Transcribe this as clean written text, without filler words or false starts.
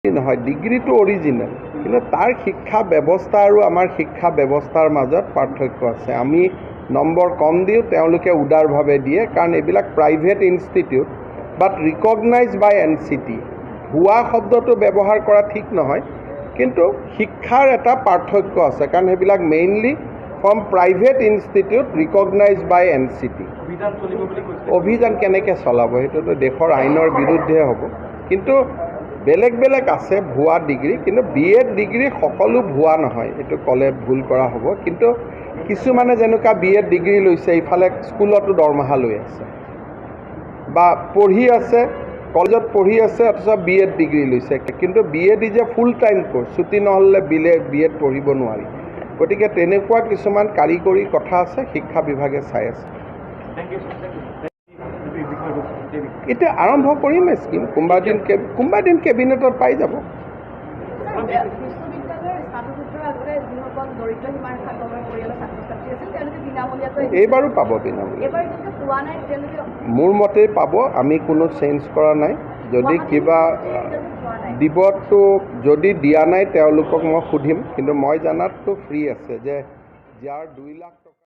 নহয়, ডিগ্ৰীটো অৰিজিনেল, কিন্তু তাৰ শিক্ষা ব্যৱস্থা আৰু আমাৰ শিক্ষা ব্যৱস্থাৰ মাজত পাৰ্থক্য আছে। আমি নম্বৰ কম দিওঁ, তেওঁলোকে উদাৰভাৱে দিয়ে, কাৰণ এইবিলাক private institute but recognise by NCT। ভুৱা শব্দটো ব্যৱহাৰ কৰা ঠিক নহয়, কিন্তু শিক্ষাৰ এটা পাৰ্থক্য আছে, কাৰণ সেইবিলাক mainly from private institute recognise by NCT। অভিযান চলিব বুলি কৈছে। অভিযান কেনেকৈ চলাব? সেইটোতো দেশৰ আইনৰ বিৰুদ্ধে হ'ব। কিন্তু বেলেগ বেলেগ আছে ভুৱা ডিগ্ৰী, কিন্তু বি এড ডিগ্ৰী সকলো ভুৱা নহয়, এইটো ক'লে ভুল কৰা হ'ব। কিন্তু কিছুমানে যেনেকুৱা বি এড ডিগ্ৰী লৈছে, ইফালে স্কুলতো দৰমহা লৈ আছে বা পঢ়ি আছে, কলেজত পঢ়ি আছে, অথচ বি এড ডিগ্ৰী লৈছে। কিন্তু B.Ed is a full time course, ছুটি নহ'লে বি এড পঢ়িব নোৱাৰি। গতিকে তেনেকুৱা কিছুমান কাৰিকৰী কথা আছে, শিক্ষা বিভাগে চাই আছে। Thank you, sir, thank you. এই বিষয়বস্তু এই বিষয়ে এতিয়া আৰম্ভ কৰিম স্কীম, কোনোবা দিন কেবিনেটত পাই যাব। ছাৰ, বিশ্ববিদ্যালয়ৰ স্নাতকোত্তৰ আগতে যিসকল দৰিদ্ৰ সীমাৰেখাৰ তলৰ পৰিয়ালৰ ছাত্ৰ ছাত্ৰী আছিল, তেওঁলোকে বিনামূলীয়াকৈ এইবাৰো পাব বিনামূলীয়া। এইবাৰ যিহেতু পোৱা নাই তেওঁলোকে? মোৰ মতে পাব, আমি কোনো চেঞ্জ কৰা নাই। যদি গুৱাহাটী কিবা ইউনিভাৰ্চিটিৰ তেওঁলোক পোৱা নাই। দিবতো, যদি দিয়া নাই তেওঁলোকক মই সুধিম, কিন্তু মই জনাততো ফ্ৰী আছে যে যাৰ 2 লাখ টকা